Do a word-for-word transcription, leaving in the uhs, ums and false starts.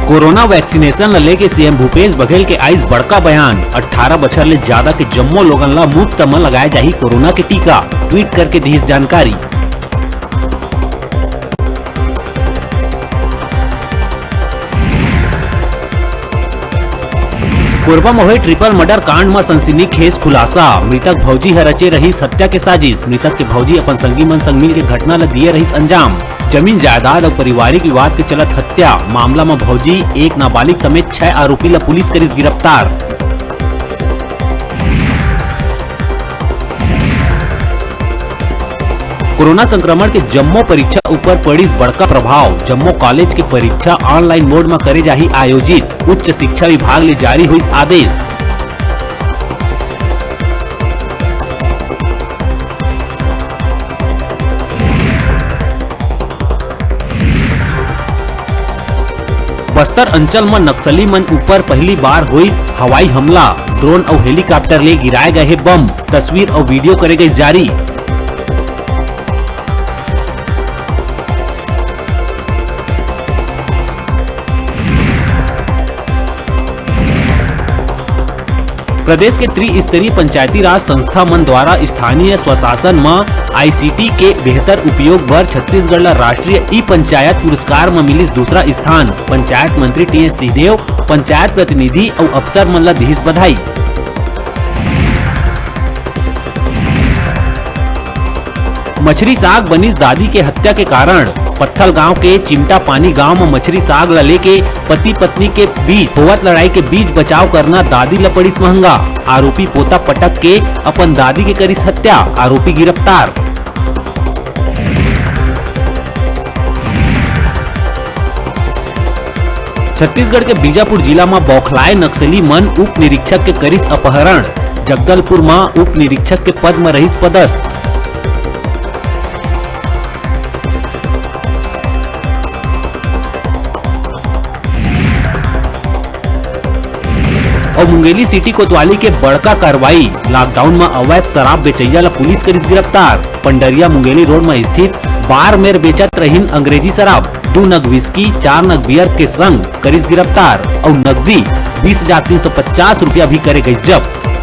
Corona vaccination ल लेके CM Bhupesh Baghel के आइस बड़का बयान, अठारह बछर ले ज्यादा के जम्मो लोगन ल मुफ्त म लगाए जाही कोरोना के टीका, ट्वीट करके दिहिस जानकारी। कोरबा म होए ट्रिपल मर्डर कांड म सनसनी खेस खुलासा, मृतक भौजी ह रचे रहिस हत्या के साजिश। मृतक के भौजी अपन संगी मन संग मिल के घटना ल दिए रहिस अंजाम। जमीन जायदाद अउ पारिवारिक विवाद के चलत हत्या मामला म भौजी, एक नाबालिग समेत छह आरोपी ल पुलिस करिस गिरफ्तार। कोरोना संक्रमण के जम्मो परीक्षा ऊपर पड़िस बड़का प्रभाव। जम्मो कॉलेज के परीक्षा ऑनलाइन मोड म करे जाही आयोजित, उच्च शिक्षा विभाग ले जारी होइस आदेश। बस्तर अंचल म नक्सली मन ऊपर पहली बार होइस हवाई हमला, ड्रोन अउ हेलीकॉप्टर ले गिराए गए हे बम, तस्वीर अउ वीडियो करे गए जारी। प्रदेश के त्रिस्तरीय पंचायती राज संस्था मन द्वारा स्थानीय स्वशासन म आईसीटी के बेहतर उपयोग बर छत्तीसगढ़ ल राष्ट्रीय ई पंचायत पुरस्कार म मिलिस दूसरा स्थान। पंचायत मंत्री टीएस सिंहदेव पंचायत प्रतिनिधि अउ अफसर मन ल दिहिस बधाई। मछरी साग बनिस दादी के हत्या के कारण। पत्थल गांव के चिमटा पानी गांव म मछरी साग ल लेके पति पत्नी के बीच होवत लड़ाई के बीच बचाव करना दादी ल पड़िस महंगा। आरोपी पोता पटक के अपन दादी के करिस हत्या, आरोपी गिरफ्तार। छत्तीसगढ़ के बीजापुर जिला म बौखलाए नक्सली मन उप निरीक्षक के करिस अपहरण। जगदलपुर म उप निरीक्षक के पद म रहिस पदस्थ। अउ मुंगेली सिटी कोतवाली के बड़का कार्रवाई, लॉकडाउन म अवैध शराब बेचइया ल पुलिस करिस गिरफ्तार। पंडरिया मुंगेली रोड म स्थित बार मेर बेचत रहिन अंग्रेजी शराब, दू नग विस्की, चार नग बियर के संग करिस गिरफ्तार अउ नकदी बीस हजार तीन सौ पचास रुपया भी करे गई जब्त।